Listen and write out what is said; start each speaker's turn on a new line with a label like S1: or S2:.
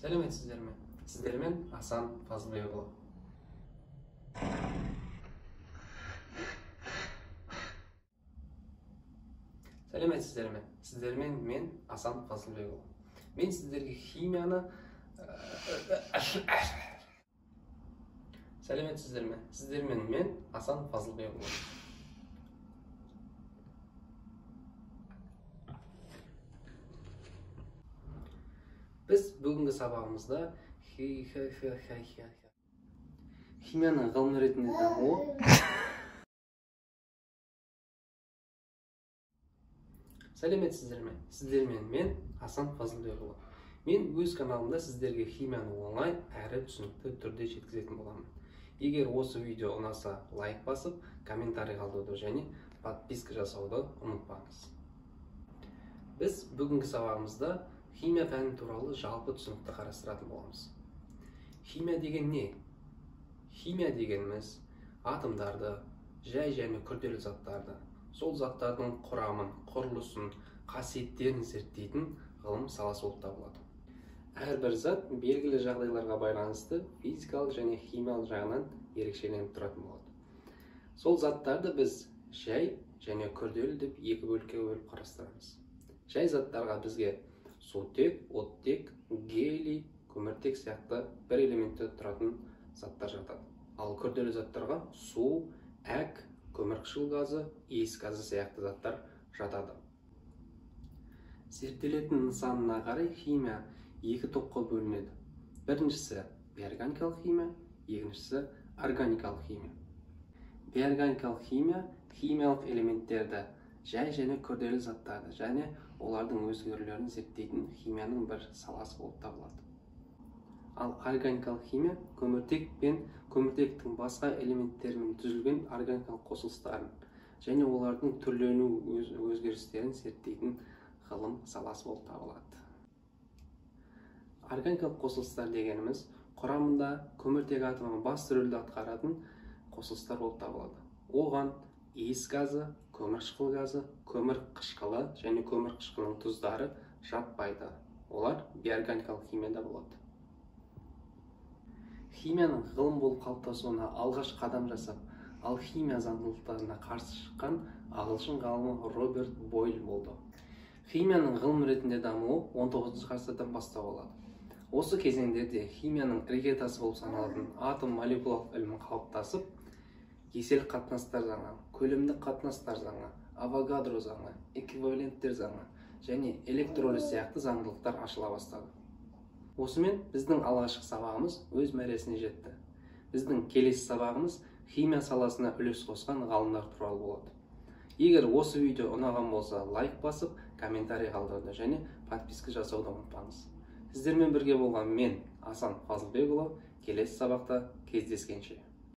S1: Сәлеметсіздер ме? Сіздермен Асан Фазылбекұлы. Сәлеметсіздер ме? Сіздермен мен Асан Фазылбекұлы. Мен сіздерге химияны Сәлеметсіздер ме? Сіздермен мен Асан Фазылбекұлы. Біз бүгінгі сабағымызда химияның ғылым ретінде дамуы. Сәлеметсіздер ме? Сіздермен мен Асан Фазылбекұлы. Мен өз каналымда сіздерге химияны оңай әрі түсінікті түрде жеткізетін боламын. Егер осы видео ұнаса, лайк басып, комментарий қалдыруды және подписка жасауды ұмытпаңыз. Біз бүгінгі сабағымызда химия пәні туралы жалпы түсінікті қарастыратын боламыз. Химия деген не? Химия дегеніміз атомдарды, жай және күрделі заттарды, сол заттардың құрамын, құрылысын, қасиеттерін зерттейтін ғылым саласы болып табылады. Әрбір зат белгілі жағдайларға байланысты физикалық және химиялық жағынан ерекшеленіп тұратын болады. Сол заттарды біз жай және күрделі деп екі бөлікке бөліп қарастырамыз. Жай заттарға бізге сутек, оттек, гелий, көміртек сияқты бір элементте тұратын заттар жатады. Ал күрделі заттарға су, әк, көмірқышқыл газы, иіс газы сияқты заттар жатады. Зерттелетін нысанына қарай химия екі топқа бөлінеді. Біріншісі бейорганикалық химия, екіншісі органикалық химия. Бейорганикалық химия химиялық элементтерді, жай және күрделі заттарды және олардың өзгерулерін зерттейтін химияның бір саласы болып табылады. Ал органикалық химия көміртек пен көміртектің басқа элементтерімен түзілген органикалық қосылыстарын және олардың түрлену өзгерістерін зерттейтін ғылым саласы болып табылады. Органикалық қосылыстар дегеніміз құрамында көміртек атомы басты рөлді атқаратын қосылыстар болып табылады. Оған иіс газы, көмірқышқыл газы, көмір қышқылы және көмір қышқылының тұздары жатпайды. Олар бейорганикалық химияда болады. Химияның ғылым болып қалыптасуына алғаш қадам жасап, ал химия заңдылықтарына қарсы шыққан ағылшын ғалымы Роберт Бойль болды. Химияның ғылым ретінде дамуы 19 ғасырдан бастау алады. Осы кезеңдерде химияның іргетасы болып саналатын атом молекулалық ілімі қалыптасып, еселік қатынастар заңы, көлемдік қатынастар заңы, Авогадро заңы, эквиваленттер заңы және электролиз сияқты заңдылықтар ашыла бастады. Осымен біздің алғашқы сабағымыз өз мәресіне жетті. Біздің келесі сабағымыз химия саласына үлес қосқан ғалымдар туралы болады. Егер осы видео ұнаған болса, лайк басып, комментарий қалдыруды және подписка жасауды ұмытпаңыз. Сіздермен бірге болған мен, Асан Фазылбекұлы, келесі сабақта кездескенше.